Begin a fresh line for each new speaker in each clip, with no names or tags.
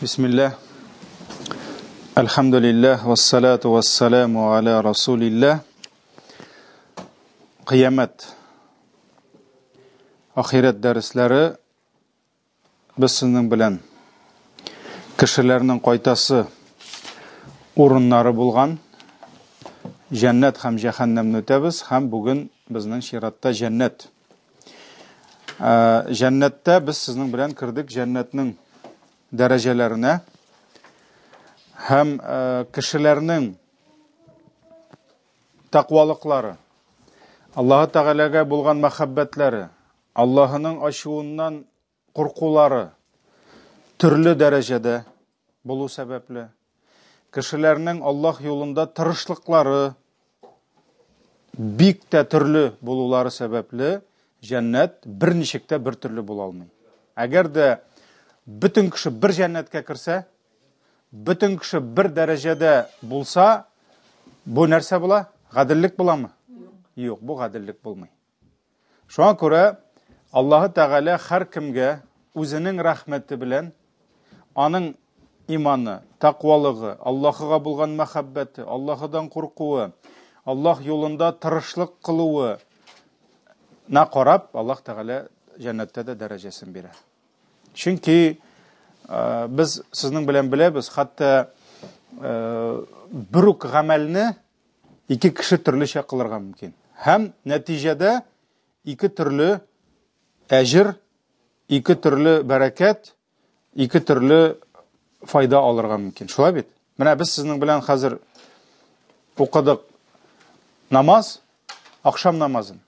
Бисмилләһ. Әлхәмдүлилләһ, вассалату вассаламу аля расулилләһ. Кыямәт. Ахирәт дәресләре без сезнең белән кешеләрнең кайтасы урыннары булган җәннәт һәм җәһәннәмне үтәбез һәм бүген безнең чиратта җәннәт. Җәннәттә без сезнең белән кердек җәннәтнең дәрәҗәләренә һәм кешеләрнең тәкъвалыклары, Аллаһы Тәгаләгә булган мәхәббәтләре, Аллаһының ачуыннан куркулары төрле дәрәҗәдә булу сәбәпле, кешеләрнең Аллаһ юлында тырышлыклары бик тә төрле булулары сәбәпле, җәннәт берничек тә бер төрле була алмый. Әгәр дә бөтен кеше бер җәннәткә керсә, бөтен кеше бер дәрәҗәдә булса, бу нәрсә була? Гаделлек буламы? Юк, бу гаделлек булмый. Шуңа күрә Аллаһы Тәгалә һәркемгә үзенең рәхмәте белән аның иманы, тәкъвалыгы, Аллаһыга булган мәхәббәте, Аллаһыдан куркуы, Аллаһ юлында тырышлык кылуы на карап, Аллаһ Тәгалә җәннәттә дә дәрәҗәсен бирә. Чөнки без сезнең белән беләбез, хәтта бер үк гамәлне Ике кеше төрлечә кылырга мөмкин. Һәм нәтиҗәдә ике төрле әҗер, ике төрле бәрәкәт, ике төрле файда алырга мөмкин. Шулай бит? Менә без сезнең белән хәзер укыдык намаз, ахшам намазын.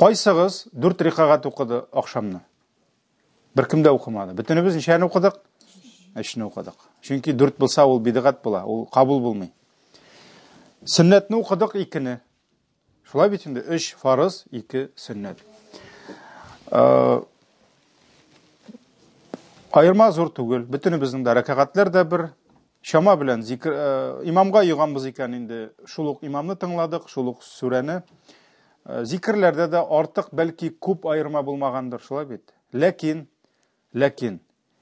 Кайсыгыз дүрт рикагать укыды ахшамны? Беркем дә укымады. Бөтенебез ничәне укыдык? Өчне укыдык. Чөнки дүрт булса, ул бидгать була, ул кабул булмый. Сөннәтне укыдык икене. Шулай бит инде, өч фарыз, ике сөннәт. Э, аерма зур түгел. Бөтенебезнең дә рәкәгатьләр дә бер. Чама белән зикр, э, имамга йоганбыз икән инде, шул ук имамны тыңладык, шул ук сүрәне. Э, зикерләрдә дә артык бәлки күп аерма булмагандыр, шулай бит. Ләкин, ләкин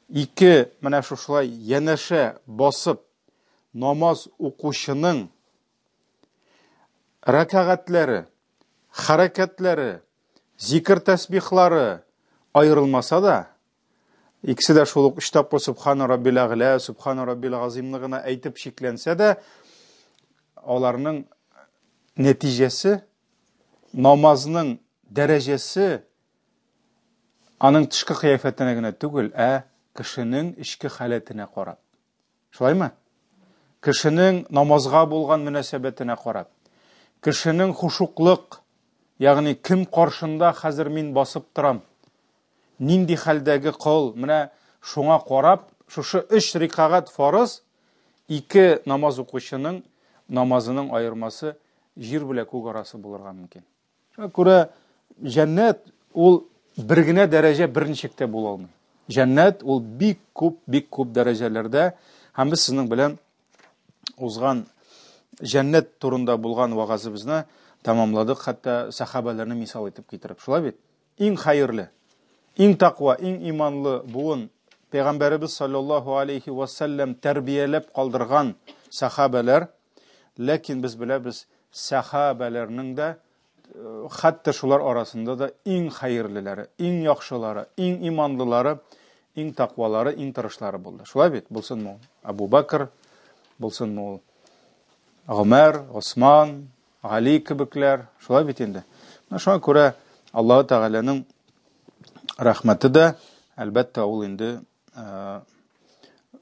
ике менә шушылай янәшә басып намаз укучының рәкәгатьләре, хәрәкәтләре, зикер тәсбихлары аерылмаса да, икесе дә шул ук өч тапкыр Субхана Раббил Әгълә, Субхана Раббил Газыймны гына әйтеп чикләнсә дә, аларның нәтиҗәсе, намазның дәрәҗәсе аның тышкы кыяфәтенә генә түгел, ә кешенең эчке халәтенә карап. Шулаймы? Кешенең намазга булган мөнәсәбәтенә карап, кешенең хушуклык, ягъни кем каршында хәзер мин басып торам, нинди хәлдәге кол, менә шуңа карап, шушы өч рикагать фарыз, ике намаз укучының намазының аермасы җир белән күк арасы булырга мөмкин. Шуңа күрә җәннәт ул бер генә дәрәҗә берничек тә була алмый. Җәннәт ул бик күп, бик күп дәрәҗәләрдә һәм без сезнең белән узган җәннәт турында булган вагазыбызны тәмамладык, хәтта сахабәләрне мисал итеп китереп. Шулай бит? Иң хәерле, иң тәкъва, иң иманлы буын Пәйгамбәребез саллаллаһу алейхи ва саллям тәрбияләп калдырган сахабәләр. Ләкин без беләбез, сахабәләрнең дә э, хәтта шулар арасында да иң хәерлеләре, иң яхшылары, иң иманлылары, иң тәкъвалары, иң тырышлары булды. Шулай бит? Булсынмы ул Абу Бакр, булсынмы ул Гомәр, Осман, Гали кебекләр, шулай бит инде. Менә шуңа күрә Аллаһы Тәгаләнең рәхмәте дә, әлбәттә, ул инде э,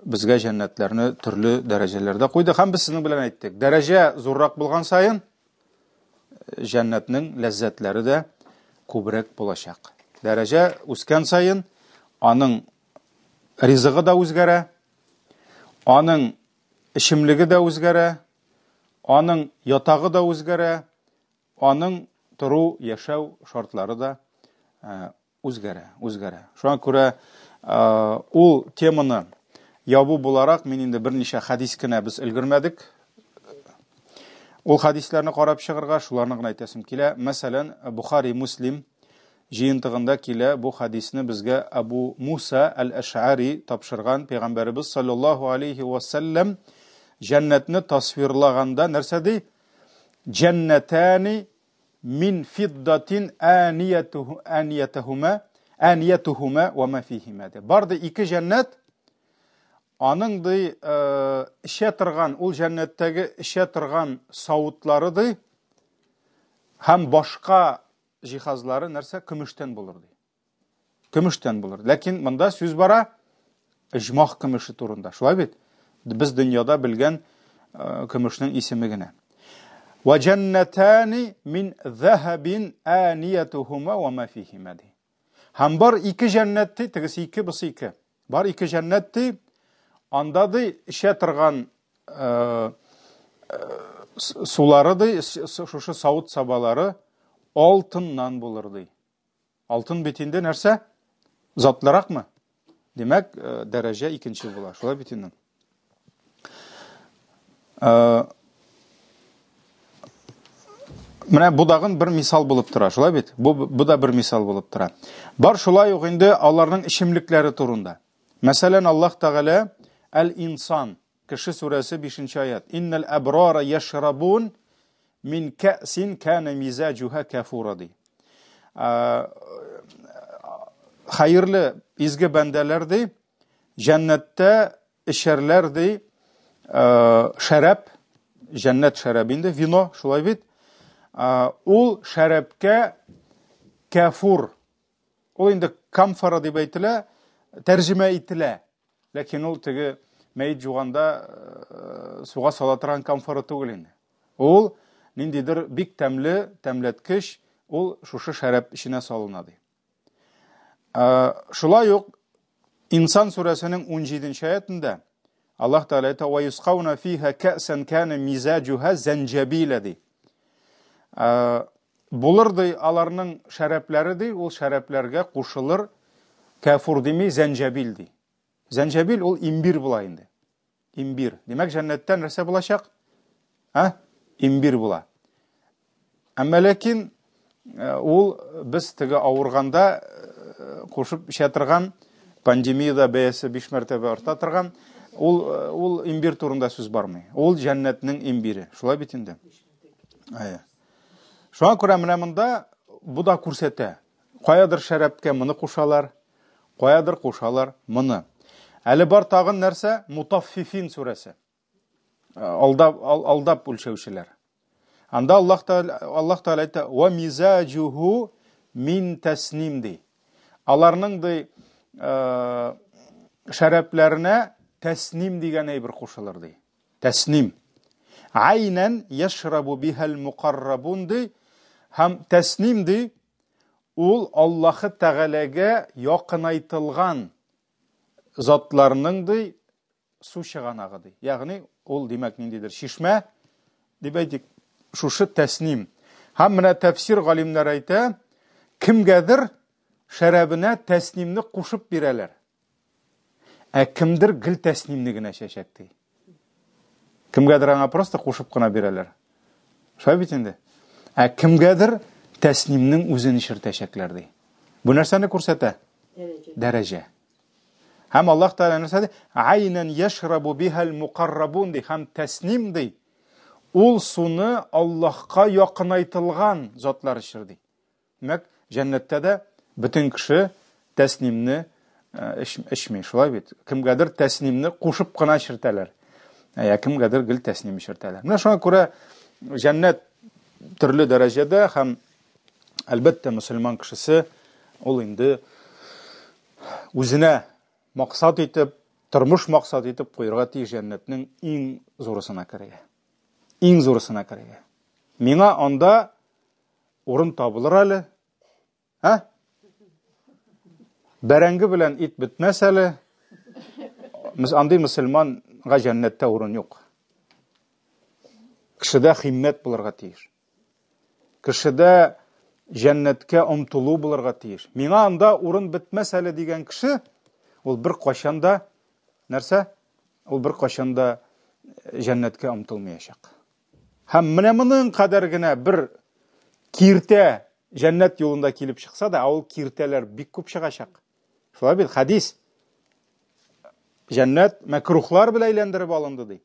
безгә җәннәтләрне төрле дәрәҗәләрдә куйды. Һәм без сезнең белән әйттек, дәрәҗә зуррак булган саен җәннәтнең ләззәтләре дә күбрәк булачак. Дәрәҗә үскән саен аның ризыгы да үзгәрә, аның эчемлеге дә үзгәрә, Аның ятагы да үзгәрә, аның тору, яшәү шартлары да э, үзгәрә, үзгәрә. Шуңа күрә э, ул теманы ябу буларак мин инде берничә хәдис кенә без өлгермәдек. Ул хәдисләрне карап чыгарга, шуларны гына әйтәсем килә. Мәсәлән, Бухари, Муслим җыентыгында килә бу хадисне безгә Абу Муса әл-Әш'ари тапшырган пәйгамбәребез саллаллаһу алейхи ва сәлләм җәннәтне тасвирлаганда нәрсә ди? Җәннәтәни мин фиддатин аниятуху аниятухума аниятухума ва ма фихима ди. Бар ди ике җәннәт, аның ди эчә торган, ул җәннәттәге эчә торган савытлары ди һәм башка җиһазлары нәрсә көмештән булыр ди. Көмештән булыр. Ләкин монда сүз бара оҗмах көмеше турында. Шулай бит? Без дөньяда белгән э, көмешнең исеме генә. Ва җәннәтани мин заһабин аниятухума ва ма фихима ди. Һәм бар ике җәннәт ди, тегесе ике, бусы ике. Бар ике җәннәт ди, анда ди эчә торган э, э, сулары ди, шушы савыт-сабалары алтыннан булыр ди. Алтын бит инде нәрсә? Затлыракмы? Димәк, э, дәрәҗә икенче була. Шулай бит инде. Э, менә бу дагын бер мисал булып тора, шулай бит? Бу, бу да бер мисал булып тора. Бар шулай ук инде аларның эчемлекләре турында. Мәсәлән, Аллаһ Тәгалә Әл-Инсан, Кеше сүрәсе 5 аят. Иннал абрара яшрабун мин кәсин кана мизаҗуха кафура ди. Хәерле изге бәндәләр ди, җәннәттә эчәрләр ди, шәраб, җәннәт шәрабы инде, вино, шулай бит. Ул шәрабкә кафур, ул инде камфора дип әйтелә, тәрҗемә ителә. Ләкин ул теге мәет жуганда э, суга сала торган камфора түгел инде. Ул ниндидер бик тәмле, тәмләткеч, ул шушы шәраб эченә салына ди. Э, шулай ук Инсан сүрәсенең 17 аятында Аллаһ Тәгалә әйтә: "Ва юсқауна фиха кәсан кана мизаҗуха занҗабила" ди. Э, булыр ди аларның шәрәпләре ди, ул шәрәпләргә кушылыр кәфур дими, зәнҗәбил ди. Зәнҗәбил ул имбир була инде. Имбир. Димәк, җәннәттә нәрсә булачак? А? Имбир була. Әмма ләкин э, ул без теге авырганда э, кушып эчә торган пандемияда бәясе 5 мәртәбә арта торган ул э, ул имбир турында сүз бармый. Ул җәннәтнең имбире. Шулай бит инде. Әйе. Шуңа күрә менә монда бу да күрсәтә. Каядыр шәрабкә моны кушалар, каядыр кушалар моны. Әле бар тагын нәрсә? Мутаффифин сүрәсе. Алдап, алдап үлчәүчеләр. Анда Аллаһ Тәгалә Аллаһ Тәгалә әйтә: "Ва мизаҗуху мин тасним" ди. Аларның ди шәрәпләренә тәсним дигән әйбер кушылыр ди. Тәсним. Айнан яшрабу бихал мукаррабун ди. Һәм тәсним ди, ул Аллаһы Тәгаләгә якынайтылган затларның ди су чыганагы ди. Ягъни ул димәк ниндидер чишмә дип әйтик, шушы тәсним. Һәм менә тәфсир галимнәре әйтә, кемгәдер шәрабенә тәснимне кушып бирәләр. Ә кемдер гел тәснимне генә чәчәк ди. Кемгәдер аңа просто кушып кына бирәләр. Шулай бит инде. Ә кемгәдер тәснимнең үзен эчертәчәкләр ди. Бу нәрсәне күрсәтә? Дәрәҗә. Дәрәҗә. Һәм Аллаһ Тәгалә нәрсә ди? Айнан яшрабу бихал мукаррабун ди. Һәм тәсним ди. Ул суны Аллаһка якынайтылган затлар эчер ди. Димәк, җәннәттә дә бөтен кеше тәснимне э, эчми, шулай бит? Кемгәдер тәснимне кушып кына эчертәләр. Ә кемгәдер гел тәсним эчертәләр. Менә шуңа күрә җәннәт төрле дәрәҗәдә һәм әлбәттә мөселман кешесе ул инде үзенә максат итеп, тормыш максат итеп куярга тиеш җәннәтнең иң зурысына керергә. Иң зурысына керергә. Миңа анда Урын табылыр әле. Ә? Бәрәңге белән ит бетмәс әле. Андый мөселманга җәннәттә урын юк. Кешедә химмәт булырга тиеш. Кешедә җәннәткә омтылу булырга тиеш. Миңа анда урын бетмәс әле дигән кеше, ул бер кайчан да нәрсә? Ул бер кайчан да җәннәткә омтылмаячак. Һәм менә моның кадәр генә бер киртә җәннәт юлында килеп чыкса да, ә ул киртәләр бик күп чыгачак. Шулай бит, хәдис. Җәннәт мәкрухлар белән әйләндереп алынды ди.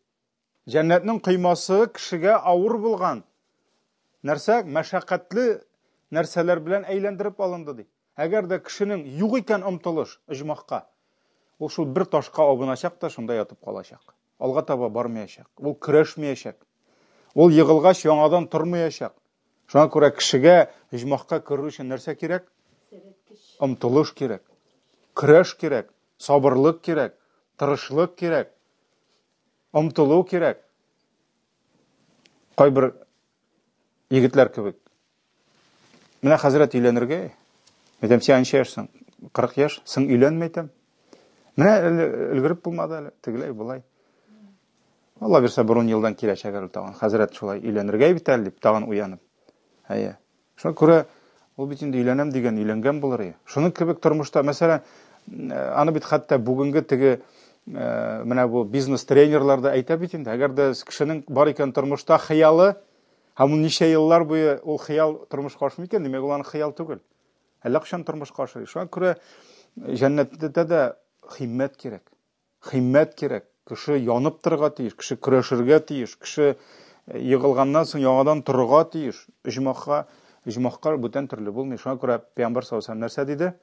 Җәннәтнең коймасы кешегә авыр булган нәрсә, мәшәкатьле нәрсәләр белән әйләндереп алынды ди. Әгәр дә кешенең юк икән омтылыш оҗмахка, ул шул бер ташка абыначак та шунда ятып калачак. Алга таба бармаячак. Ул көрәшмәячәк. Ул егылгач яңадан тормаячак. Шуңа күрә кешегә оҗмахка керү өчен нәрсә кирәк? Омтылыш кирәк. Көрәш кирәк, сабырлык кирәк, тырышлык кирәк. Омтылу кирәк. Кайбер егетләр кебек. Менә хәзрәт өйләнергә. Әйтәм, син ничә яшьсең? 40 яшь. Син өйләнмә әйтәм. Менә әле өлгереп булмады әле, тегеләй болай. Алла бирсә, бер ун елдан киләчәк әле тагын. Хәзрәт шулай өйләнергә бит әле дип тагын уянып. Әйе. Шуңа күрә ул бит инде өйләнәм дигән өйләнгән булыр иде. Шуның кебек тормышта, мәсәлән, аны бит хәтта бүгенге теге менә бу бизнес-тренерлар да әйтә бит инде, әгәр дә кешенең бар икән тормышта хыялы, һәм ул ничә еллар буе ул хыял тормышка ашмый икән, димәк, ул аның хыял түгел. Әллә кайчан тормышка ашыр. Шуңа күрә җәннәттә дә химмәт кирәк. Химмәт кирәк. Кеше янып торырга тиеш, кеше көрәшергә тиеш, кеше э, егылганнан соң яңадан торырга тиеш. Оҗмахка, оҗмахка бүтән төрле булмый. Шуңа күрә Пәйгамбәр саллаллаһу алейһи нәрсә диде?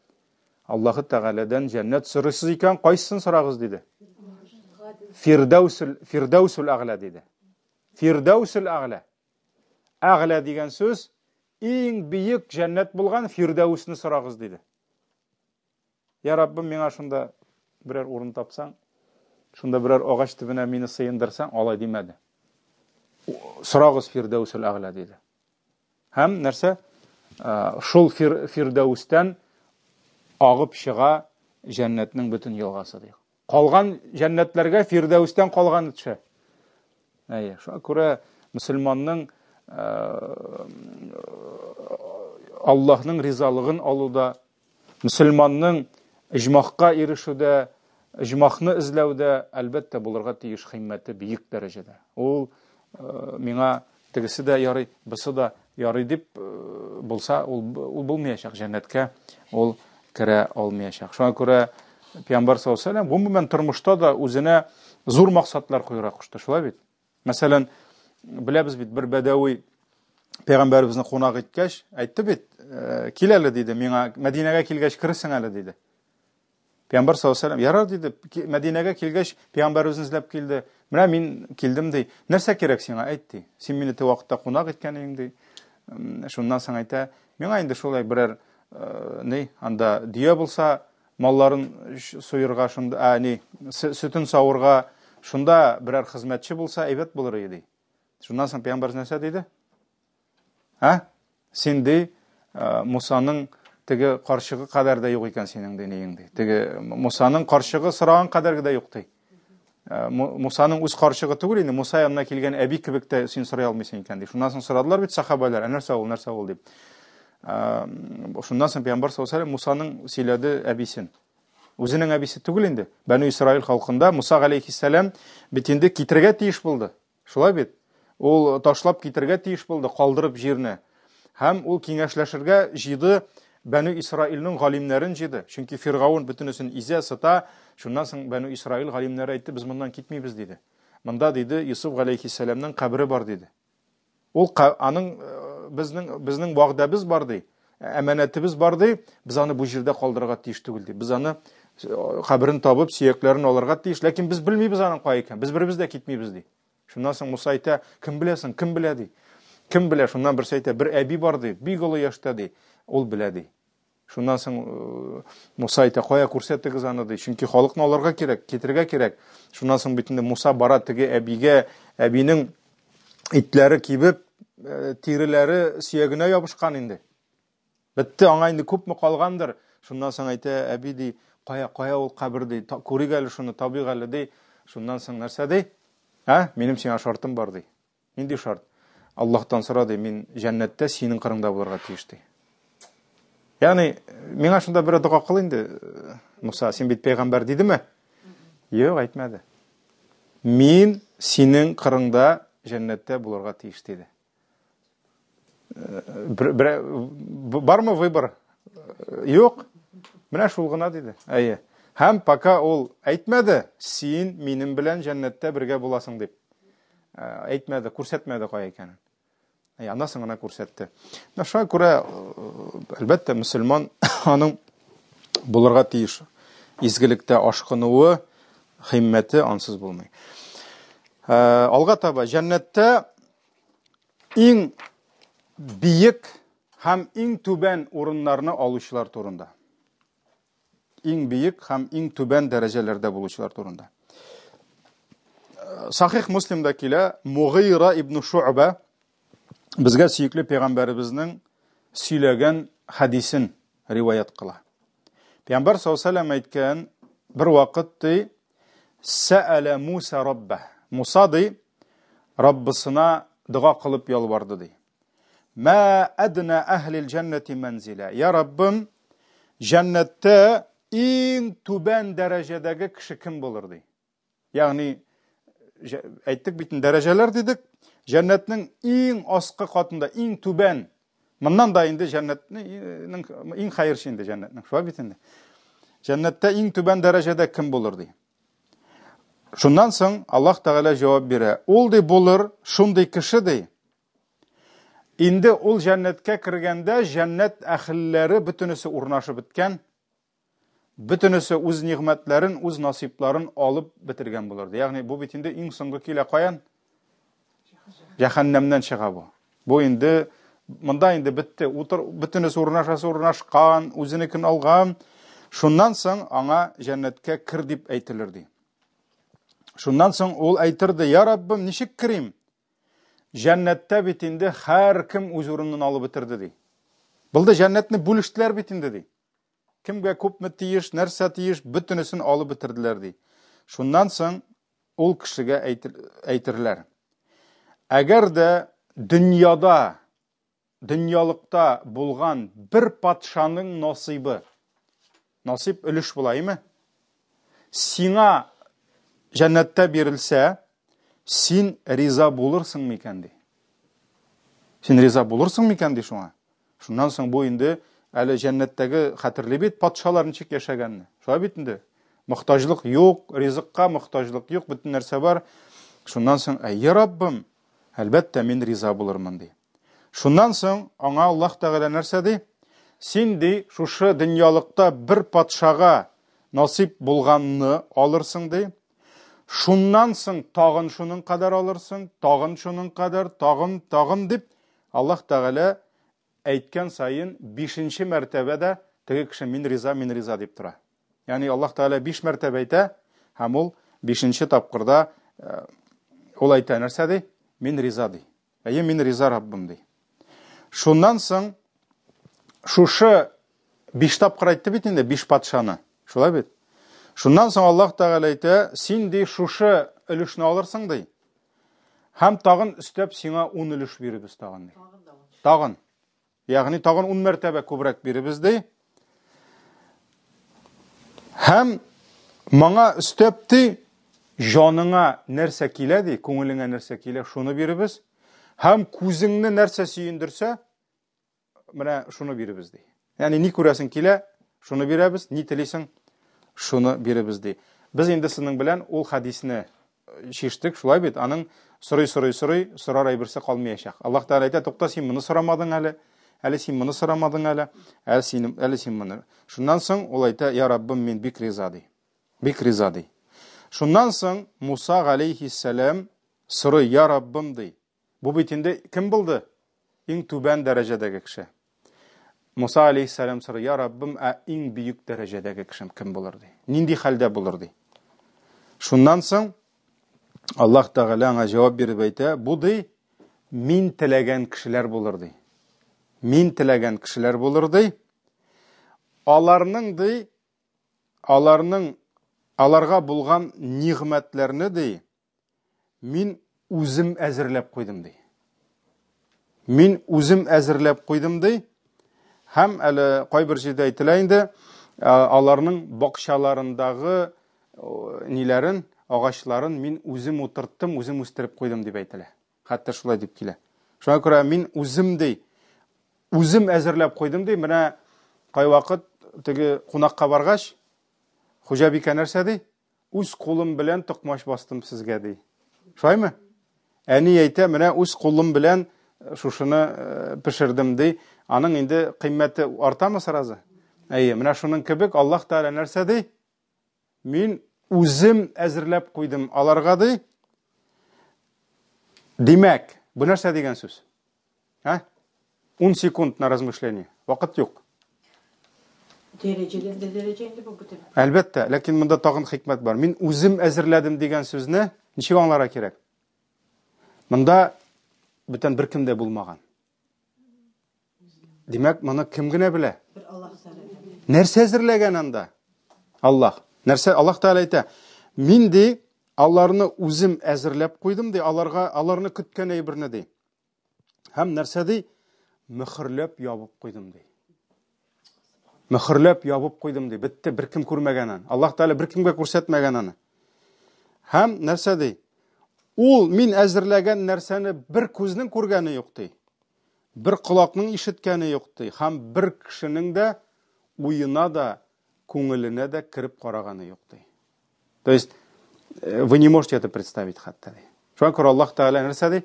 Аллаһы Тәгаләдән җәннәт сорыйсыз икән, кайсысын сорагыз диде? Фирдәүсул Фирдәүсул әгълә диде. Фирдәүсул әгълә. Әгълә дигән сүз иң бөек җәннәт булган Фирдәүсне сорагыз диде. Я Раббым, миңа шунда берәр урын тапсаң, шунда берәр агач төбенә мине сыендырсаң, алай димәде. Сорагыз Фирдәүсел әгълә диде. Һәм нәрсә? Шул фир, Фирдәүстән агып чыга җәннәтнең бөтен елгасы ди. Калган җәннәтләргә Фирдәүстән калганы төшә. Әйе, шуңа күрә мөселманның Аллаһның ризалыгын алуда, мөселманның иҗмахка ирешүдә, иҗмахны эзләүдә, әлбәттә, булырга тиеш химмәте бөек дәрәҗәдә. Ул миңа тегесе дә ярый, бусы да ярый дип булса, ул, ул булмаячак җәннәткә, ул керә алмаячак. Шуңа күрә Пәйгамбәр саллаллаһу алейһи вәсәлләм гомумән тормышта да үзенә зур максатлар куярга кушты, шулай бит? Мәсәлән, беләбез бит, бер бәдәви пәйгамбәребезне кунак иткәч, әйтте бит, кил әле диде, миңа Мәдинәгә килгәч керерсең әле диде. Пәйгамбәр саллаллаһу алейһи вәсәлләм, ярар диде, Мәдинәгә килгәч, пәйгамбәребезне эзләп килде. Менә мин килдем ди. Нәрсә кирәк сиңа, әйт ди. Син мине теге вакытта кунак иткән идең ди. Шуннан соң әйтә, миңа инде шулай берәр э, ни, анда дөя булса, малларын суерга шунда, ә, ни, сөтен савырга, шунда берәр хезмәтче булса, әйбәт булыр иде ди. Шуннан соң пәйгамбәр нәрсә диде? Ә? Син ди, э, Мусаның теге карчыгы кадәр дә юк икән синең ди ниең ди. Теге Мусаның карчыгы сораган кадәр дә юк ди. Э, Мусаның үз карчыгы түгел инде, Муса янына килгән әби кебек тә син сорый алмыйсың икән ди. Шуннан соң сорадылар бит сахабалар, ә нәрсә ул, нәрсә ул дип. Э, шуннан соң Пәйгамбәр саллаллаһу алейһи Мусаның сөйләде әбисен. Үзенең әбисе түгел инде. Бәну Исраил халкында Муса галәйһиссәлам бит инде китергә тиеш булды. Шулай бит? Ул ташлап китергә тиеш булды, калдырып җирне. Һәм ул киңәшләшергә җыйды, Бәнү Исраилнең галимнәрен җыйды. Чөнки Фиргаун бөтенесен изә, сыта. Шуннан соң Бәнү Исраил галимнәре әйтте, без моннан китмибез, диде. Монда, диде, Юсуф галәйһиссәламнең кабере бар, диде. Ул аның э, безнең безнең вәгъдәбез бар, ди. Әманәтебез бар, ди. Без аны бу җирдә калдырырга тиеш түгел, ди. Без аны э, каберен табып, сөякләрен алырга тиеш. Ләкин без белмибез аның кая икән. Без беребез дә китмибез, ди. Шуннан соң Муса әйтә, кем беләсең, кем белә, ди. Кем белә? Шуннан берсе әйтә, бер әби бар, ди, бик олы яшьтә, ди. Ул белә, ди. Шуннан соң э, Муса әйтә, кая күрсәтегез аны, ди. Чөнки халыкны алырга кирәк, китерергә кирәк. Шуннан соң бит инде Муса бара теге әбигә, әбинең итләре кибеп, э, тиреләре сөягенә ябышкан инде. Бетте, аңа инде күпме калгандыр. Шуннан соң әйтә, әби ди, кая, кая ул кабер ди, күрик әле шуны, табыйк әле ди. Шуннан соң нәрсә ди? Ә, минем сиңа шартым бар ди. Нинди шарт? Аллаһтан сора ди, мин җәннәттә синең кырыңда булырга тиеш ди. Ягъни, миңа шунда бер дога кыл инде, Муса, син бит пәйгамбәр дидеме? Юк, әйтмәде. Мин синең кырыңда җәннәттә булырга тиеш диде. Бармы выбор? Юк. Менә шул гына диде. Әйе. Һәм пока ул әйтмәде, син минем белән җәннәттә бергә буласың дип. Әйтмәде, күрсәтмәде кая икәнен. Әйе, аннан соң гына күрсәтте. Менә шуңа күрә, әлбәттә, мөселман аның булырга тиеш. Изгелектә ашкынуы, химмәте ансыз булмый. Алга таба җәннәттә иң биек һәм иң түбән урыннарны алучылар турында. Иң биек һәм иң түбән дәрәҗәләрдә булучылар турында. Сахих Муслимда килә, Мугыйра ибн Шуъба безгә сөекле пәйгамбәребезнең сөйләгән хәдисен риваять кыла. Пәйгамбәр саллаллаһу алейһи әйткән, бер вакыт ди, Сәәлә Муса Раббә. Муса ди, Раббысына дога кылып ялварды ди. Мә әднә әһлил җәннәти мәнзилә. Я Раббым, җәннәттә иң түбән дәрәҗәдәге кеше кем булыр ди. Ягъни әйттек бит дәрәҗәләр дидек. Җәннәтнең иң аскы катында, иң түбән. Моннан да инде җәннәтнең иң хәерче инде җәннәтнең. Шулай бит инде. Җәннәттә иң түбән дәрәҗәдә кем булыр ди. Шуннан соң Аллаһ Тәгалә җавап бирә. Ул ди булыр шундый кеше ди. Инде ул җәннәткә кергәндә җәннәт әһелләре бөтенесе урнашып беткән. Бөтенесе үз нигъмәтләрен, үз насыйпларын алып бетергән булыр. Ягъни бу бит инде иң соңгы килә каян? Җәһәннәмнән чыга бу. Бу инде монда инде бетте. Утыр, бөтенесе урнашасы урнашкан, үзенекен алган. Шуннан соң аңа җәннәткә кер дип әйтелер ди. Шуннан соң ул әйтер ди, Я Раббым, ничек керим? Җәннәттә бит инде һәркем үз урынын алып бетерде ди. Булды, җәннәтне бүлештеләр бит инде ди. Кемгә күпме тиеш, нәрсә тиеш, бөтенесен алып бетерделәр ди. Шуннан соң ул кешегә әйтерләр. Әгәр дә дөньяда, дөньялыкта булган бер патшаның насыйбы, насыйп өлеш була, име? Сиңа җәннәттә бирелсә, син риза булырсың микән ди. Син риза булырсың микән ди шуңа? Шуннан соң бу инде әле җәннәттәге хәтерли бит патшалар ничек яшәгәнне. Шулай бит инде. Мохтаҗлык юк, ризыкка мохтаҗлык юк, бөтен нәрсә бар. Шуннан соң, әй Раббым, әлбәттә мин риза булырмын ди. Шуннан соң аңа Аллаһ Тәгалә нәрсә ди? Син ди, шушы дөньялыкта бер патшага насыйп булганны алырсың ди. Шуннан соң тагын шуның кадәр алырсың, тагын шуның кадәр, тагын, тагын дип Аллаһ Тәгалә әйткән саен бишенче мәртәбә дә теге кеше мин риза, мин риза дип тора. Ягъни Аллаһ Тәгалә биш мәртәбә әйтә һәм ул бишенче тапкырда э, ул әйтә нәрсә ди? Мин риза ди. Әйе, мин риза Раббым ди. Шуннан соң шушы биш тапкыр әйтте бит инде биш патшаны. Шулай бит? Шуннан соң Аллаһ Тәгалә әйтә, син ди шушы өлешне алырсың ди. Һәм тагын өстәп сиңа 10 өлеш биребез тагын ди. Тагын. Ягъни тагын 10 мәртәбә күбрәк биребез ди. Һәм моңа өстәп ди, җаныңа нәрсә килә ди, күңелеңә нәрсә килә, шуны биребез. Һәм күзеңне нәрсә сөендерсә, менә шуны биребез ди. Ягъни ни күрәсең килә, шуны бирәбез, ни телисең, шуны биребез ди. Без инде сезнең белән ул хәдисне э, чиштек, шулай бит? Аның сорый-сорый сорый, сорар әйберсе калмаячак. Аллаһ Тәгалә әйтә, тукта, син моны сорамадың әле, әле син моны сорамадың әле, әле син, әле син моны. Шуннан соң ул әйтә, я Раббым, мин бик риза ди. Бик риза ди. Шуннан соң Муса галәйһиссәлам сорый, я Раббым ди. Бу бит инде кем булды? Иң түбән дәрәҗәдәге кеше. Муса алейхиссалам сорый, я Раббым, ә иң бөек дәрәҗәдәге кешем кем булыр ди? Нинди хәлдә булыр ди? Шуннан соң Аллаһ Тәгалә аңа җавап биреп әйтә, бу ди, мин теләгән кешеләр булыр ди. Мин теләгән кешеләр булыр ди. Аларның ди, аларның аларга булган нигъмәтләрне ди, Мин үзем әзерләп куйдым, ди. Мин үзем әзерләп куйдым, ди. Һәм әле кайбер җирдә әйтелә инде, аларның бакчаларындагы ниләрен, агачларын мин үзем утырттым, үзем үстереп куйдым дип әйтелә. Хәтта шулай дип килә. Шуңа күрә мин үзем ди, Үзем әзерләп куйдым ди. Менә кайвакыт теге кунакка баргач, хуҗабикә нәрсә ди? Үз кулым белән токмач бастым сезгә ди. Шулаймы? Әни әйтә, менә үз кулым белән э, шушыны э, пешердем ди. Аның инде кыйммәте артамы сразу? Әйе, менә шуның кебек Аллаһ Тәгалә нәрсә ди? Мин үзем әзерләп куйдым аларга ди. Димәк, бу нәрсә дигән сүз? Ә? 10 секунд на размышление. Вакыт юк.
Дәрәҗәдән дә дәрәҗә инде бу бөтен.
Әлбәттә, ләкин монда тагын хикмәт бар. Мин үзем әзерләдем дигән сүзне ничек аңларга кирәк? Монда бүтән беркем дә булмаган. Димәк, моны кем генә белә?
Бер Аллаһ Тәгалә.
Нәрсә әзерләгән анда? Аллаһ. Нәрсә Аллаһ Тәгалә әйтә? Мин ди, аларны үзем әзерләп куйдым ди, аларга аларны көткән әйберне ди. Һәм нәрсә ди? Мөхерләп ябып куйдым ди. Мөхерләп ябып куйдым ди. Бетте, беркем күрмәгән аны. Аллаһ Тәгалә беркемгә күрсәтмәгән аны. Һәм нәрсә ди? Ул мин әзерләгән нәрсәне бер күзнең күргәне юк ди. Бер колакның ишеткәне юк ди. Һәм бер кешенең дә уена да, күңеленә дә кереп караганы юк ди. То есть э, вы не можете это представить хәтта ди. Шуңа күрә Аллаһ Тәгалә нәрсә ди?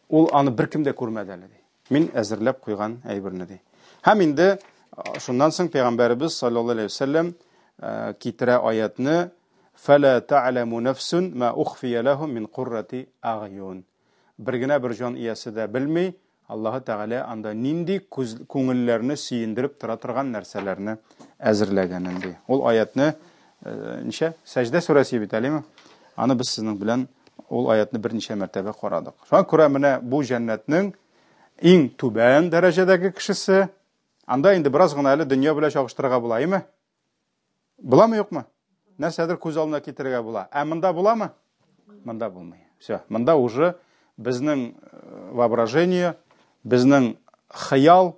Ул аны беркем дә күрмәде әле ди. Мин әзерләп куйган әйберне ди. Һәм инде э, шуннан соң пәйгамбәребез саллаллаһу алейһи вәсәлләм э, китерә аятны Фәлә та'ламу нафсун ма ухфия лахум мин куррати агъюн. Бер генә бер җан иясе дә белми, Аллаһы Тәгалә анда нинди күз, күңелләрне сөендереп тора торган нәрсәләрне әзерләгәнен ди. Ул аятны э, ничә? Сәҗдә сүрәсе бит әлеме? Аны без сезнең белән ул аятны берничә мәртәбә карадык. Шуңа күрә менә бу җәннәтнең иң түбән дәрәҗәдәге кешесе, анда инде бераз гына әле дөнья белән чагыштырырга була, әйме? Буламы, юкмы? Нәрсәдер күз алдына китерергә була. Ә монда буламы? Монда булмый. Все, монда уже безнең э, воображение, безнең хыял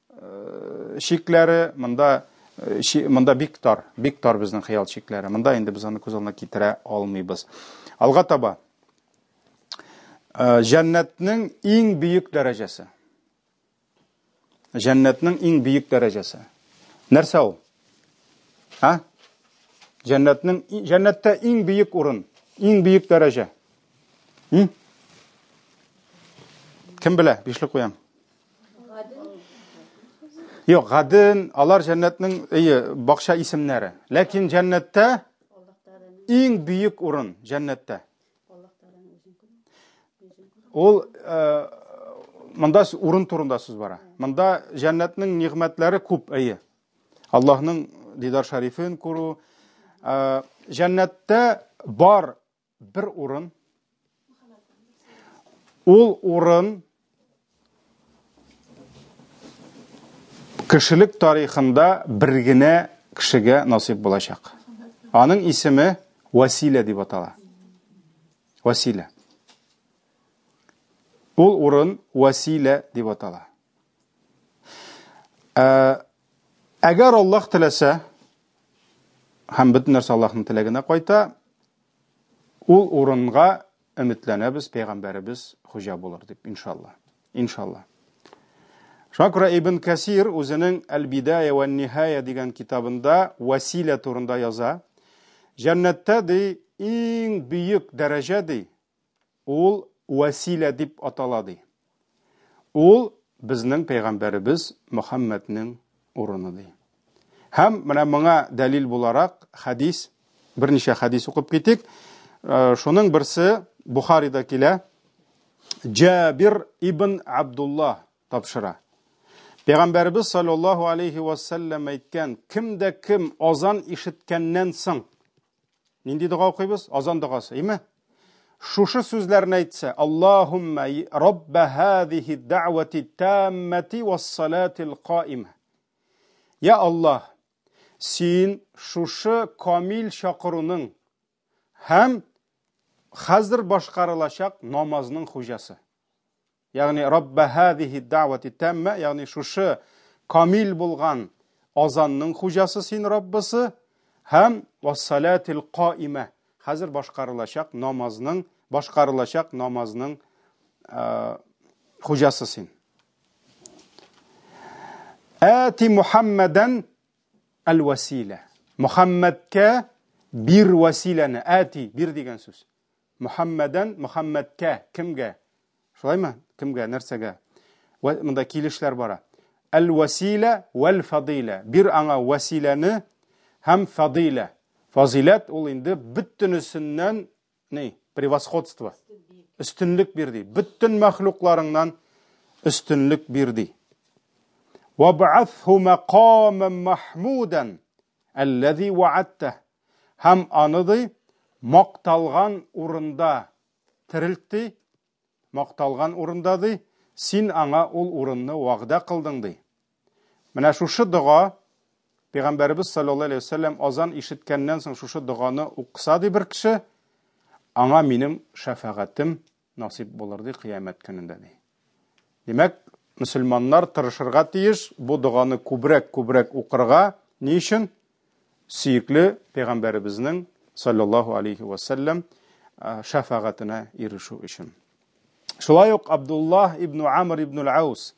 э, чикләре, монда э, монда бик тар, бик тар безнең хыял чикләре. Монда инде без аны күз алдына китерә алмыйбыз. Алга таба. Җәннәтнең иң бөек дәрәҗәсе. Җәннәтнең иң бөек дәрәҗәсе. Нәрсә ул? А? Җәннәтнең җәннәттә иң бөек урын, иң бөек дәрәҗә. М? Кем белә? Бишле куям. Юк, гаден, алар җәннәтнең әйе, бакча исемнәре. Ләкин җәннәттә иң бөек урын җәннәттә. Ул э, монда урын турында сүз бара. Монда җәннәтнең нигъмәтләре күп, әйе. Аллаһның дидар шәрифен күрү, э, җәннәттә бар бер урын. Ул урын Кешелек тарихында бер генә кешегә насыйп булачак. Аның исеме Василә дип атала. Василә. Ул урын Василә дип атала. Ә, әгәр Аллаһ теләсә, һәм бөтен нәрсә Аллаһның теләгенә кайта, ул урынга Өметләнәбез, пәйгамбәребез хуҗа булыр дип, иншалла. Иншалла. Шуңа күрә Ибн Кәсир үзенең Әл-Бидая вә Нихая дигән китабында василә турында яза. Җәннәттә ди иң бөек дәрәҗә ди, ул василә дип атала ди. Ул безнең пәйгамбәребез Мөхәммәднең урыны ди. Һәм менә моңа дәлил буларак хәдис, берничә хәдис укып китик. Э, шуның берсе Бухарида килә. Җабир ибн Абдулла тапшыра. Пәйгамбәребез саллаллаһу алейхи ва саллям әйткән, кем дә кем азан ишеткәннән соң Нинди дога укыйбыз? Азан догасы, име? Шушы сүзләрне әйтсә, Аллаһумма рабба һазихи дәгъвати таммати вассалатил каима. Я Аллаһ, син шушы камил чакыруның һәм хәзер башкарылачак намазның хуҗасы. Ягъни Рабба һазихи дәгъвати тамма, ягъни шушы камил булган азанның хуҗасы син Раббысы һәм вассалатил каима, хәзер башкарылачак намазның, башкарылачак намазның хуҗасы син. Әти Мухаммадан әл-василә. Мухаммадка бир василәне, әти, бир дигән сүз. Мухаммадан, Мухаммадка, кемгә? Шулаймы? Кемгә, нәрсәгә? Монда килешләр бара. Әл-василә вәл-фадилә. Бир аңа василәне һәм фадилә. Фазиләт ул инде бөтенесеннән ни? Превосходство. Өстенлек бир ди. Бөтен мәхлукларыңнан өстенлек бир ди. Ваб'аthу мaqaman mahmudan аллази вa'адта. Һәм аны ди макталган урында терелт ди. Макталган урында ди, син аңа ул урынны вәгъдә кылдың ди. Менә шушы дога Пәйгамбәребез саллаллаһу алейһи вәсәлләм азан ишеткәннән соң шушы доганы укыса ди бер кеше, аңа минем шәфәгатем насыйп булыр ди кыямәт көнендә ди. Димәк, мөселманнар тырышырга тиеш бу доганы күбрәк-күбрәк укырга. Ни өчен? Сөекле пәйгамбәребезнең саллаллаһу алейһи вәсәлләм шәфәгатенә ирешү өчен. Шулай ук Абдуллаһ ибн Амр ибн Аус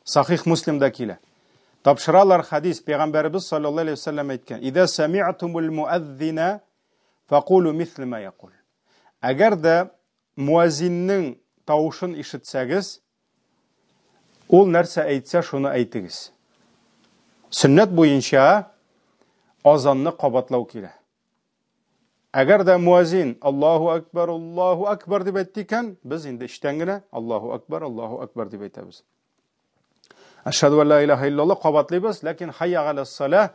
Сахих Муслимда килә. Тапшыралар хадис, пәйгамбәребез саллаллаһу алейһи вәсәлләм әйткән: "Идә сами'тумул муаззина факулу мисле ма якул". Әгәр дә муаззинның тавышын ишетсәгез, ул нәрсә әйтсә, шуны әйтегез. Сөннәт буенча азанны кабатлау килә. Әгәр дә муазин Аллаһу акбар, Аллаһу акбар дип әйтте икән, без инде эчтән генә Аллаһу акбар, Аллаһу акбар дип әйтәбез. Әшһәду ла илаһа иллаллаһ кабатлыйбыз, ләкин хайя галәс салах,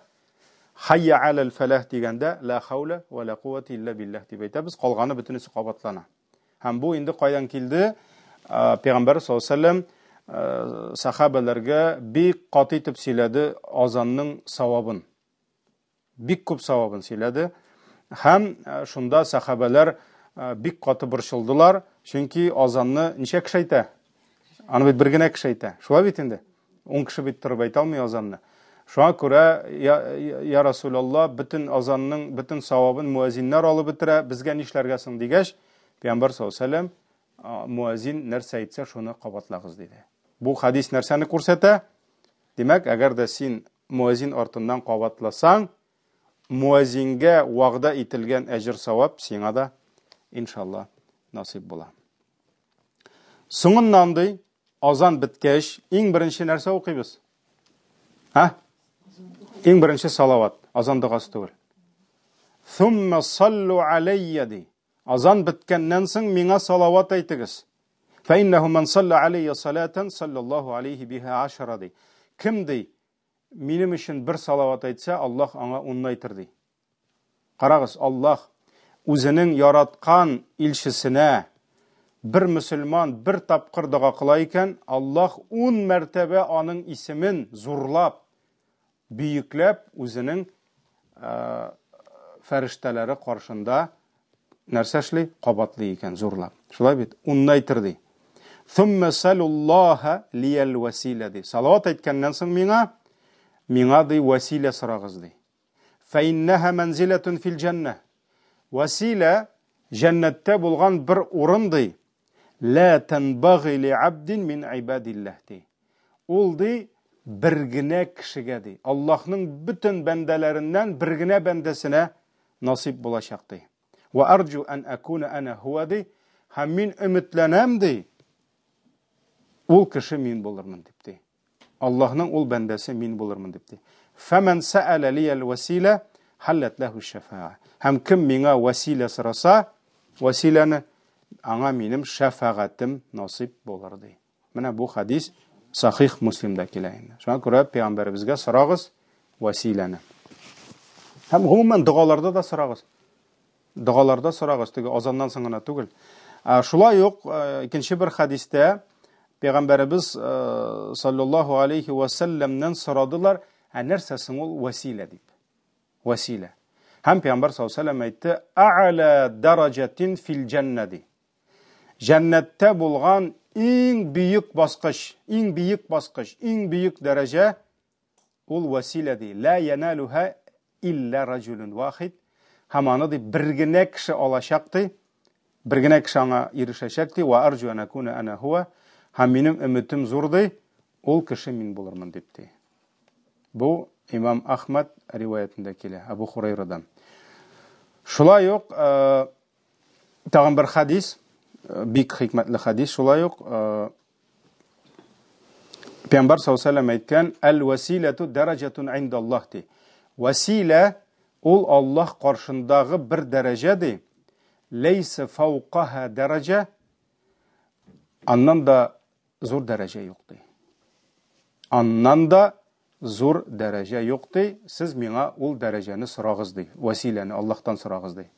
хайя алал фалах дигәндә ла хаула ва ла куввата илля биллаһ дип әйтәбез, калганы бөтенесе кабатлана. Һәм бу инде кайдан килде? Пәйгамбәр саллаллаһу алейһи вәсәлләм сахабәләргә бик каты итеп сөйләде азанның савабын. Бик күп савабын сөйләде. Һәм э, шунда сәхабәләр э, бик каты борчылдылар, чөнки азанны ничә кеше әйтә? Аны бит бер генә кеше әйтә. Шулай бит инде. Ун кеше бит торып әйтә алмый азанны. Шуңа күрә, я, я Расулалла, бөтен азанның бөтен савабын муәзиннәр алып бетерә, безгә нишләргә соң дигәч, Пәйгамбәр саллаллаһу алейһи вәсәлләм муәзин нәрсә әйтсә, шуны кабатлагыз диде. Бу хадис нәрсәне күрсәтә? Димәк, әгәр дә син муәзин артыннан кабатласаң, муәзингә вәгъдә ителгән әҗер-савап сиңа да, иншалла, насыйп була. Соңыннан ди, азан беткәч, иң беренче нәрсә укыйбыз? Һа? Иң беренче салават, азан догасы түгел. Thumma sallu alayya ди. Азан беткәннән соң миңа салават әйтегез. Фәиннәһу ман салла алейя салатан саллаллаһу алейхи биха ашара ди. Кем ди, минем өчен бер салават әйтсә, Аллаһ аңа унны әйтер ди. Карагыз, Аллаһ үзенең яраткан илчесенә бер мөселман бер тапкыр дога кыла икән, Аллаһ ун мәртәбә аның исемен зурлап, бөекләп үзенең фәрештәләре каршында нәрсә эшли? Кабатлый икән, зурлап. Шулай бит? Унны әйтер ди. Thumma салуллаһа лиял василә ди. Салават әйткәннән соң миңа, миңа ди василә сорагыз ди. Фәиннәһә мәнзиләтун фил җәннә. Василә җәннәттә булган бер урын ди. Лә тәнбагы ли абдин мин ибадилләһ ди. Ул ди бер генә кешегә ди. Аллаһның бөтен бәндәләреннән бер генә бәндәсенә насыйп булачак ди. Ва арджу ан акуна ана хуа ди. Һәм мин өметләнәм ди. Ул кеше мин булырмын дип ди. Аллаһның ул бәндәсе мин булырмын дип ди. Фәмән сәәлә лиял василә халләт ләһу шәфәә. Һәм кем миңа василә сораса, василәне аңа минем шәфәгатем насыйп булыр ди. Менә бу хадис Сахих Муслимда килә инде. Шуңа күрә пәйгамбәребезгә сорагыз василәне. Һәм гомумән догаларда да сорагыз. Догаларда сорагыз, теге азаннан соң гына түгел. Шулай ук икенче бер хадистә Пәйгамбәребез саллаллаһу алейхи ва сәлләмнән сорадылар, ә нәрсә соң ул василә дип. Василә. Һәм Пәйгамбәр саллаллаһу алейхи ва сәлләм әйтте, а'ла дараҗатин фил җәннә ди. Җәннәттә булган иң бөек баскыч, иң бөек баскыч, иң бөек дәрәҗә Ул вәсилә ди, лә яналуһа илля раҗулун вахид. Һәм аны ди бер генә кеше алачак ди. Бер генә кеше аңа ирешәчәк ди. Ва арҗу ан акуна ана хуа. Һәм минем өметем зур ди, ул кеше мин булырмын дип ди. Бу имам Ахмад риваятендә килә, Абу Хурайрадан. Шулай ук э, тагын бер хадис, э, бик хикмәтле хадис шулай ук э, Пәйгамбәр саллаллаху алейһи әйткән, "Әл-василату дәрәҗәтун индаллаһ" ди. Василә ул Аллаһ каршындагы бер дәрәҗә ди. Ләйсә фауқаһа дәрәҗә. Аннан да зур дәрәҗә юк ди. Аннан да зур дәрәҗә юк ди. Сез миңа ул дәрәҗәне сорагыз ди. Василәне Аллаһтан сорагыз ди.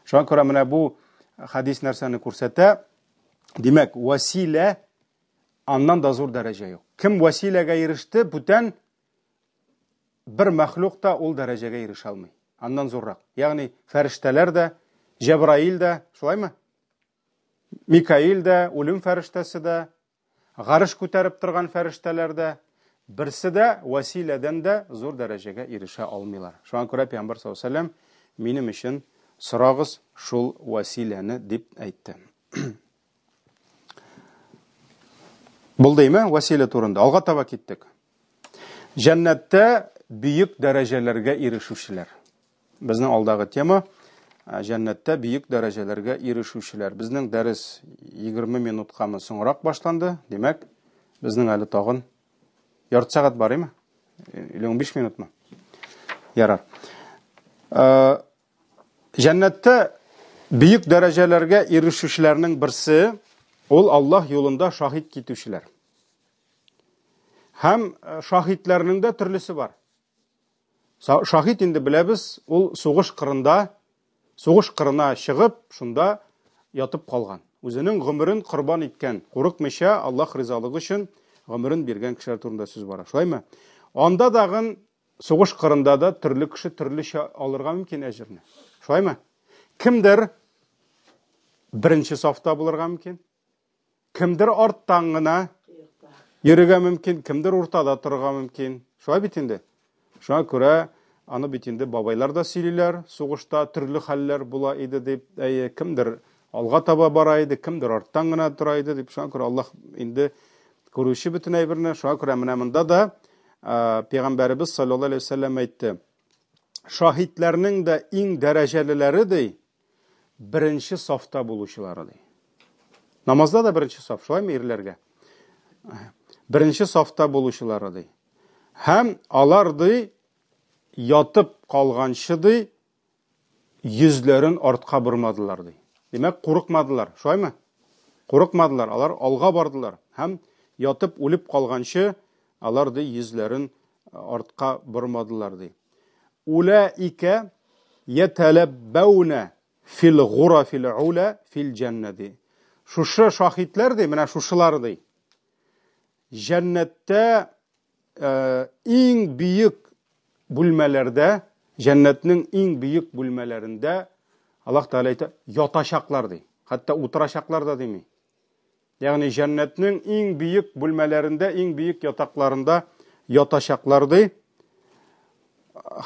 Шуңа күрә менә бу хадис нәрсәне күрсәтә? Димәк, василә аннан да зур дәрәҗә юк. Кем василәгә иреште, бүтән бер мәхлук та ул дәрәҗәгә ирешә алмый. Аннан зуррак. Ягъни фәрештәләр дә, Җәбраил дә, шулаймы? Микаил дә, үлем фәрештәсе дә, гарыш күтәреп торган фәрештәләр дә, берсе дә василәдән дә зур дәрәҗәгә ирешә алмыйлар. Шуңа күрә Пәйгамбәр саллаллаху алейһи вәсәлләм минем өчен сорагыз шул василәне дип әйтте. Булдымы василә турында? Алга таба киттек. Җәннәттә бөек дәрәҗәләргә ирешүчеләр. Безнең алдагы тема җәннәттә бөек дәрәҗәләргә ирешүчеләр. Безнең дәрес 20 минуткамы соңрак башланды. Димәк, безнең әле тагын ярты сәгать бар, име? Или 15 минутмы? Ярар. Җәннәттә бөек дәрәҗәләргә ирешүчеләрнең берсе ул Аллаһ юлында шаһит китүчеләр. Һәм э, шаһитләрнең дә төрлесе бар. Шаһит инде беләбез, ул сугыш кырында, сугыш кырына чыгып, шунда ятып калган. Үзенең гомерен корбан иткән, курыкмыйча Аллаһ ризалыгы өчен гомерен биргән кешеләр турында сүз бара. Шулаймы? Анда дагын Сугыш кырында да төрле кеше төрлечә алырга мөмкин әҗерне. Шулаймы? Кемдер беренче сафта булырга мөмкин. Кемдер арттан гына йөрергә мөмкин, кемдер уртада торырга мөмкин. Шулай бит инде. Шуңа күрә аны бит инде бабайлар да сөйлиләр, сугышта төрле хәлләр була иде дип. Әйе, кемдер алга таба бара иде, кемдер арттан гына тора иде дип. Шуңа күрә Аллаһ инде күрүче бөтен әйберне. Шуңа күрә менә монда да Пәйгамбәребез саллаллаһу алейһи вәсәлләм әйтте. Шаһитләрнең дә иң дәрәҗәлеләре ди, беренче сафта булучылары ди. Намазда да беренче саф, шулаймы ирләргә? Беренче сафта булучылары ди. Һәм алар ди ятып калганчы ди йөзләрен артка бормадылар, ди. Димәк, курыкмадылар, шулаймы? Курыкмадылар, алар алга бардылар һәм ятып үлеп калганчы, алар ди йөзләрен артка бормадылар, ди. Улаика яталаббауна фил гурафил ула фил җәннә, ди. Шушы шаһитләр ди, менә шушылар ди. Җәннәттә Э, иң бөек бүлмәләрдә, җәннәтнең иң бөек бүлмәләрендә Аллаһ Тәгалә әйтә, ятачаклар ди. Хәтта утырачаклар да дими. Ягъни җәннәтнең иң бөек бүлмәләрендә, иң бөек ятакларында ятачаклар ди.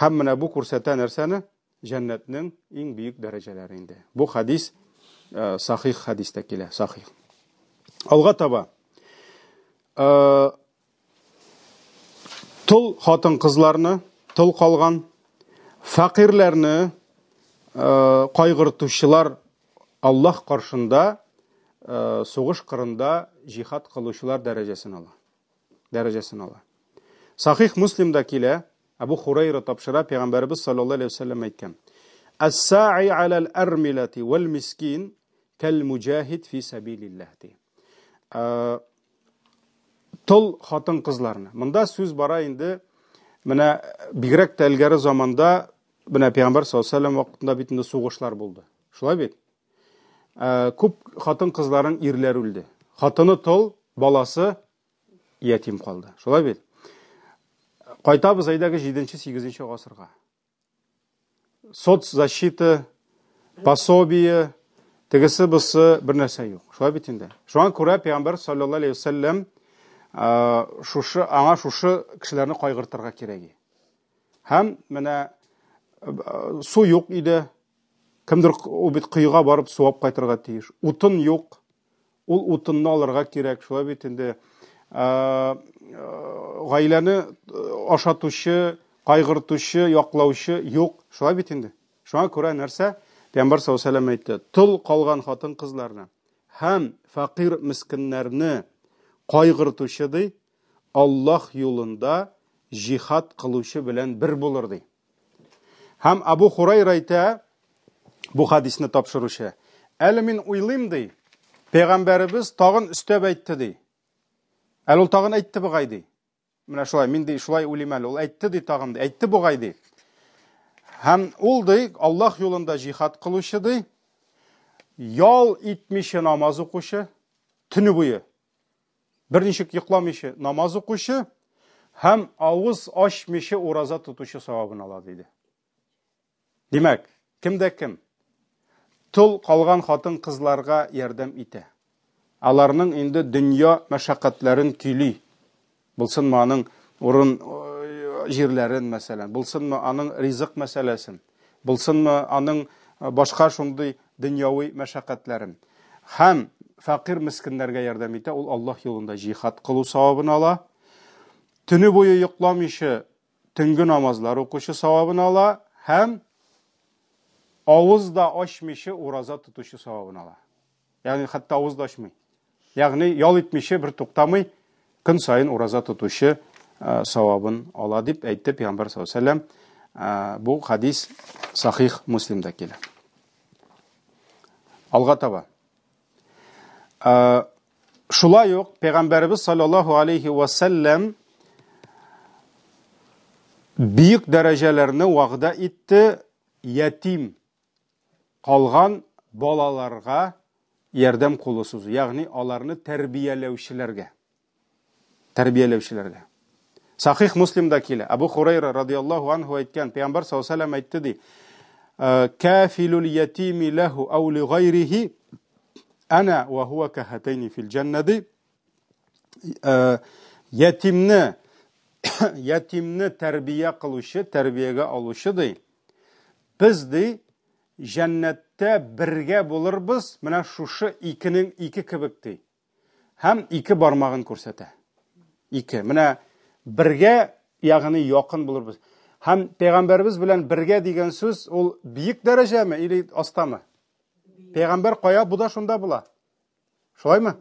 Һәм менә бу күрсәтә нәрсәне? Җәннәтнең иң бөек дәрәҗәләре инде. Бу хадис э, сахих хадистә килә, сахих. Алга таба. Э, тол хатын-кызларны, тол калган фәкыйрьләрне э, кайгыртучылар Аллаһ каршында э, сугыш кырында җихад кылучылар дәрәҗәсен ала. Дәрәҗәсен ала. Сахих Муслимда килә, Әбу Хурайра тапшыра, пәйгамбәребез саллаллаһу алейһи вәсәлләм әйткән. Ас-са'i алал армилати вал мискин кал муҗахид фи сабилиллаһ ди. Э, тол хатын-кызларны. Монда сүз бара инде менә бигрәк тә элгәре заманда менә пәйгамбәр саллаллаһу алейһи вәсәлләм вакытында бит инде сугышлар булды. Шулай бит? Э, күп хатын-кызларның ирләре үлде. Хатыны тол, баласы ятим калды. Шулай бит? Кайтабыз әйдәге 7-8 гасырга. Соцзащита, пособие, тегесе бусы бер нәрсә юк. Шулай бит инде. Шуңа күрә пәйгамбәр саллаллаһу алейһи вәсәлләм шушы аңа шушы кешеләрне кайгыртырга кирәк. Һәм менә су юк иде. Кемдер ул бит коега барып су алып кайтырга тиеш. Утын юк. Ул утынны алырга кирәк, шулай бит инде. гаиләне ашатучы, кайгыртучы, яклаучы юк. Шулай бит инде. Шуңа күрә нәрсә? Пәйгамбәр саллаллаһу алейһи ва сәлләм әйтте, тол калган хатын-кызларны һәм фәкыйрь мескеннәрне кайгыртучы ди, Аллаһ юлында җихад кылучы белән бер булыр ди. Һәм Абу Хурайра әйтә, бу хадисне тапшыручы, әле мин уйлыйм ди, пәйгамбәребез тагын өстәп әйтте ди. Әле ул тагын әйтте бугай ди. Менә шулай, мин ди, шулай уйлыйм әле. Ул әйтте ди тагын ди, әйтте бугай ди. Һәм ул ди, Аллаһ юлында җихад кылучы ди, ял итмичә намаз укучы, төне буе берничек йокламыйча намаз укучы һәм авыз ачмыйча ураза тотучы савабын ала диде. Димәк, кем дә кем тол калган хатын-кызларга ярдәм итә. Аларның инде дөнья мәшәкатьләрен көйли. Булсынмы аның урын җирләрен, мәсәлән, булсынмы аның ризык мәсьәләсен, булсынмы аның башка шундый дөньяви мәшәкатьләрен. Һәм фәкыйрь мескеннәргә ярдәм итә, ул Аллаһ юлында җихад кылу савабын ала. Төне буе йокламыйча төнге намазлар укучы савабын ала һәм авыз да ачмыйча ураза тотучы савабын ала. Ягъни хәтта авыз да ачмый. Ягъни ял итмичә бер туктамый көн саен ураза тотучы э, савабын ала дип әйтте Пәйгамбәр саллаллаһу алейһи вәсәлләм. Э, бу хадис Сахих Муслимда килә. Алга таба. Э, шулай ук Пәйгамбәребез саллаллаһу алейһи вәсәлләм бөек дәрәҗәләрне вәгъдә итте ятим калган балаларга ярдәм кулы сузу, ягъни аларны тәрбияләүчеләргә. Тәрбияләүчеләргә. Сахих Муслимда килә. Абу Хурайра радияллаһу анху әйткән, Пәйгамбәр саллаллаһу алейһи әйтте ди: "Кафилул ятими лаху ау ли гайрихи ана ва хуа кахатайни фил җанна" ди. Ятимне ятимне тәрбия кылучы, тәрбиягә алучы ди. Без ди җәннәттә бергә булырбыз, менә шушы икенең ике кебек ди. Һәм ике бармагын күрсәтә. Ике. Менә бергә, ягъни якын булырбыз. Һәм пәйгамбәребез белән бергә дигән сүз ул биек дәрәҗәме или астамы? Пәйгамбәр кая, бу да шунда була. Шулаймы?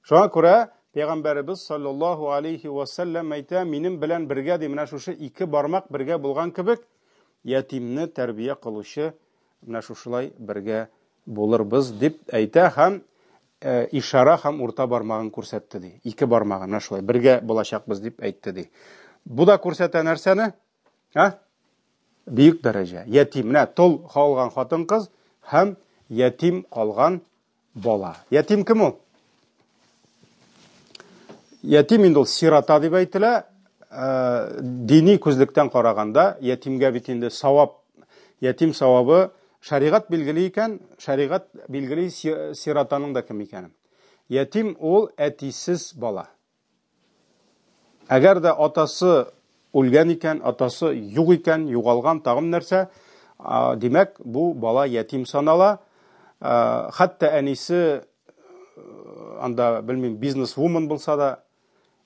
Шуңа күрә Пәйгамбәребез саллаллаһу алейхи ва саллям әйтә, минем белән бергә ди, менә шушы ике бармак бергә булган кебек, ятимне тәрбия кылучы менә шушылай бергә булырбыз дип әйтә һәм э, ишара һәм урта бармагын күрсәтте ди. Ике бармагын менә шулай бергә булачакбыз дип әйтте ди. Бу да күрсәтә нәрсәне? А? Бөек дәрәҗә. Ятим, менә тол калган хатын-кыз һәм ятим калган бала. Ятим кем ул? Ятим инде ул сирота дип әйтелә. Э, дини күзлектән караганда, ятимгә бит инде савап, ятим савабы шәригать билгели икән, шәригать билгели сиротаның да кем икәнен. Ятим ул әтисез бала. Әгәр дә атасы үлгән икән, атасы юк икән, югалган тагын нәрсә, димәк, бу бала ятим санала. Хәтта әнисе анда, белмим, бизнес-вумен булса да,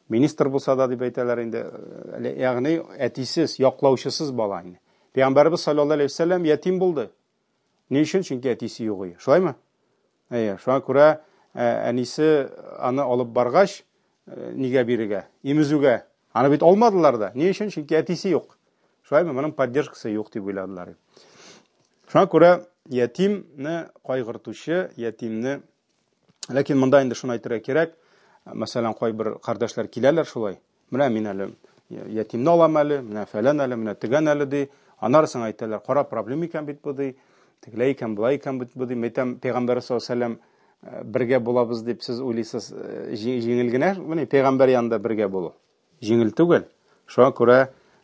министр булса да дип әйтәләр инде, ягъни әтисез, яклаучысыз бала инде. Пәйгамбәребез саллаллаһу алейһи вәсәлләм ятим булды. Ни өчен? Чөнки әтисе юк иде. Шулаймы? Әйе, шуңа күрә әнисе аны алып баргач, нигә бирергә? Имезүгә. Аны бит алмадылар да. Ни өчен? Чөнки әтисе юк. Шулаймы? Моның поддержкасы юк дип уйладылар. Шуңа күрә ятимне кайгыртучы, ятимне Ләкин монда инде шуны әйтергә кирәк, мәсәлән, кайбер кардәшләр киләләр шулай. Менә мин әле ятимне алам әле, менә фәлән әле, менә тегән әле ди. Аннары соң әйтәләр, кара проблема икән бит бу ди. Тегеләй икән, болай икән бит бу ди. Мәйтәм, пәйгамбәр саллаллаһу алейһи вәсәлләм бергә булабыз дип сез уйлыйсыз, җиңел генә, менә пәйгамбәр янында бергә булу. Җиңел түгел. Шуңа күрә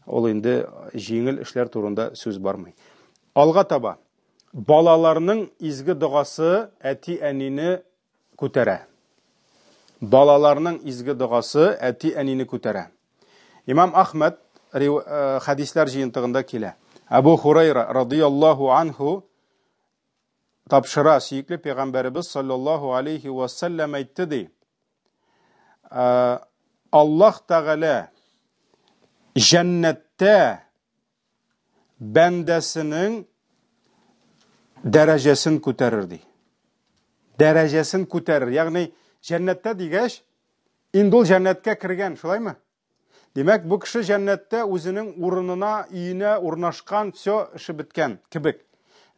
ул инде җиңел эшләр турында сүз бармый. Алга таба. Балаларның изге догасы әти-әнине күтәрә. Балаларның изге догасы әти-әнине күтәрә. Имам Ахмад э, хәдисләр җыентыгында килә. Абу Хурайра радияллаһу анху тапшыра, сөекле пәйгамбәребез саллаллаһу алейхи ва саллям әйтте ди. Э, Аллаһ Тәгалә җәннәттә бәндәсенең дәрәҗәсен күтәрер ди. Дәрәҗәсен күтәрер. Ягъни җәннәттә дигәч, инде ул җәннәткә кергән, шулаймы? Димәк, бу кеше җәннәттә үзенең урынына, өенә урнашкан, все, эше беткән кебек.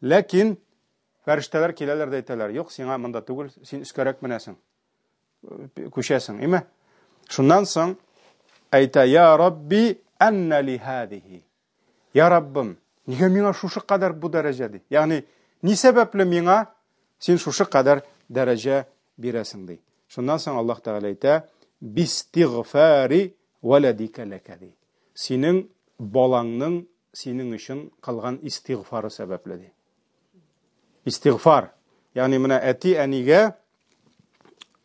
Ләкин фәрештәләр киләләр дә әйтәләр, юк, сиңа монда түгел, син өскәрәк менәсең. Күчәсең, име? Шуннан соң әйтә, я Рабби, анна ли һадихи. Я Раббым, нигә миңа шушы кадәр бу дәрәҗә ди? Ягъни, ни сәбәпле миңа син шушы кадәр дәрәҗә бирәсең ди. Шуннан соң Аллаһ Тәгалә әйтә, бистигъфари валадика ләкә ди. Синең балаңның синең өчен кылган истигъфары сәбәпле ди. Истигъфар. Ягъни менә әти-әнигә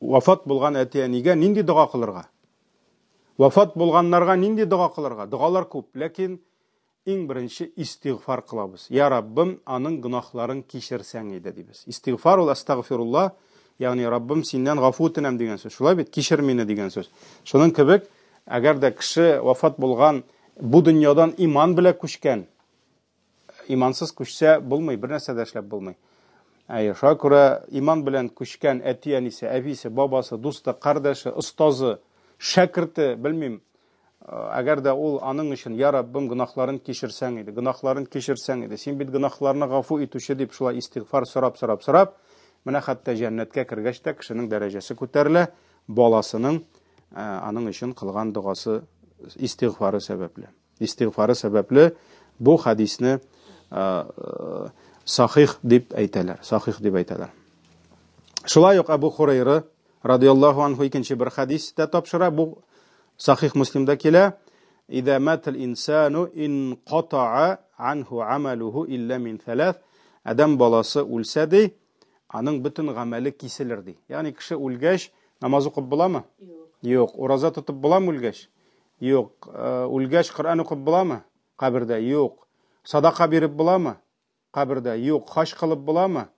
вафат булган әти-әнигә нинди дога кылырга? Вафат булганнарга нинди дога кылырга? Догалар күп, ләкин иң беренче истигъфар кылабыз. Я Раббым, аның гөнаһларын кичерсәң иде дибез. Истигъфар ул астагфирулла, ягъни Раббым синнән гафу үтенәм дигән сүз. Шулай бит? Кичер мине дигән сүз. Шуның кебек, әгәр дә кеше вафат булган бу дөньядан иман белән күчкән, Имансыз күчсә булмый, бер нәрсә дә эшләп булмый. Әйе, шуңа күрә иман белән күчкән әти-әнисе, әбисе, бабасы, дусты, кардәше, остазы, шәкерте, белмим, әгәр дә ул аның өчен, я Раббым, гөнаһларын кичерсәң иде, гөнаһларын кичерсәң иде, син бит гөнаһларны гафу итүче дип шулай истигъфар сорап, сорап, сорап, менә хәтта җәннәткә кергәч тә кешенең дәрәҗәсе күтәрелә, баласының аның өчен кылган догасы, истигъфары сәбәпле. Истигъфары сәбәпле бу хәдисне сахих дип әйтәләр. Сахих дип әйтәләр. Шулай ук Әбу Хурайра радиаллаһу анху икенче бер хәдис тә тапшыра. Бу сахих Муслимда килә. Идә матал инсану ин катаа анху амалуху илля мин thalath. Адәм баласы үлсә ди, аның бөтен гамәле киселер ди. Ягъни кеше үлгәч намаз укып буламы? Юк. Юк. Ураза тотып буламы үлгәч? Юк. Э, үлгәч Коръән укып буламы? Кабердә юк. Садака биреп буламы? Кабердә юк. Хаҗ кылып буламы?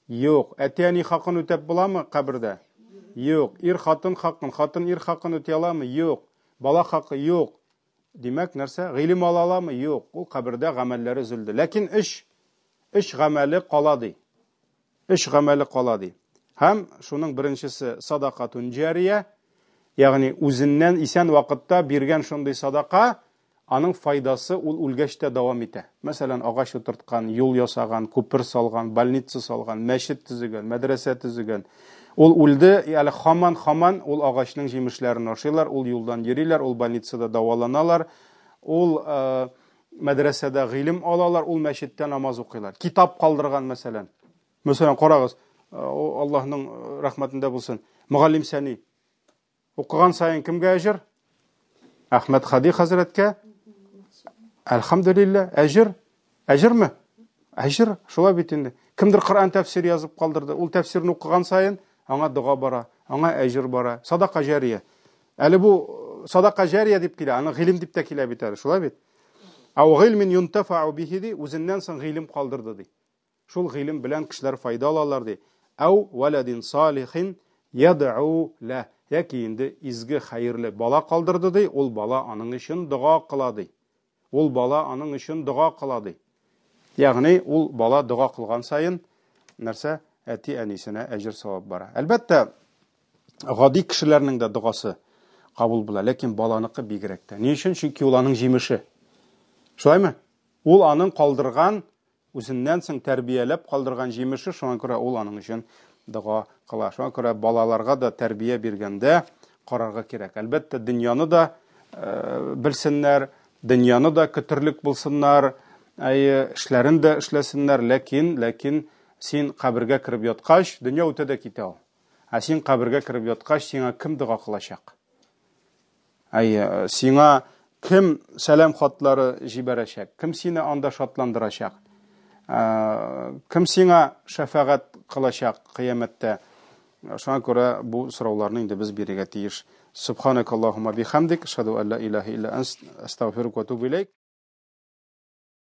Юк. Әти-әни хакын үтәп буламы кабердә? Юк. Ир хатын хакын, хатын ир хакын үти аламы? Юк. Бала хакы юк. Димәк, нәрсә? Гыйлем ала аламы? Юк. Ул кабердә гамәлләре өзелде. Ләкин өч өч гамәле кала ди. Өч гамәле кала ди. Һәм шуның беренчесе садакатун җария, ягъни үзеннән исән вакытта биргән шундый садака, аның файдасы ул үлгәч тә дәвам итә. Мәсәлән, агач утырткан, юл ясаган, күпер салган, больница салган, мәчет төзегән, мәдрәсә төзегән. Ул үлде, әле хаман-хаман ул агачның җимешләрен ашыйлар, ул юлдан йөриләр, ул больницада дәваланалар, ул э, мәдрәсәдә гыйлем алалар, ул мәчеттә намаз укыйлар. Китап калдырган, мәсәлән. Мәсәлән, карагыз, э, Аллаһның э, рәхмәтендә булсын. Мөгаллим Сәни. Укыган саен кемгә әҗер? Әхмәт Хади хәзрәткә. Әлхәмдүлилләһ, әҗер. Әҗерме? Әҗер, шулай бит инде. Кемдер Коръән тәфсире язып калдырды. Ул тәфсирне укыган саен аңа дога бара, аңа әҗер бара. Садака җәрия. Әле бу э, садака җәрия дип килә, аны гыйлем дип тә килә бит әле, шулай бит? Ау гыйльмин юнтафау бихи ди, үзеннән соң гыйлем калдырды ди. Шул гыйлем белән кешеләр файда алалар ди. Ау валадин салихин яд'у ла. Яки инде изге хәерле бала калдырды ди, ул бала аның өчен дога кыла ди. Ул бала аның өчен дога кыла ди. Ягъни ул бала дога кылган саен нәрсә әти-әнисенә әҗер савап бара. Әлбәттә, гади кешеләрнең дә догасы кабул була, ләкин баланыкы бигрәк тә. Ни өчен? Чөнки ул аның җимеше. Шулаймы? Ул аның калдырган Үзеннән соң тәрбияләп калдырган җимеше, шуңа күрә ул аның өчен дога кыла. Шуңа күрә балаларга да тәрбия биргәндә карарга кирәк. Әлбәттә, дөньяны да э, белсеннәр, дөньяны да көтерлек булсыннар, әйе, эшләрен дә эшләсеннәр, ләкин, ләкин син кабергә кереп яткач, дөнья үтә дә китә ул. Ә син кабергә кереп яткач, сиңа кем дога кылачак? Әйе, сиңа кем сәлам хатлары җибәрәчәк? Кем сине анда шатландырачак? Кем сиңа шәфәгать кылачак кыямәттә? Шуңа күрә бу сорауларны инде без бирергә тиеш. Субханакаллаһумма бихамдик, ашһаду ан ла илаһа илля ант, астагфирука ва атубу илейк.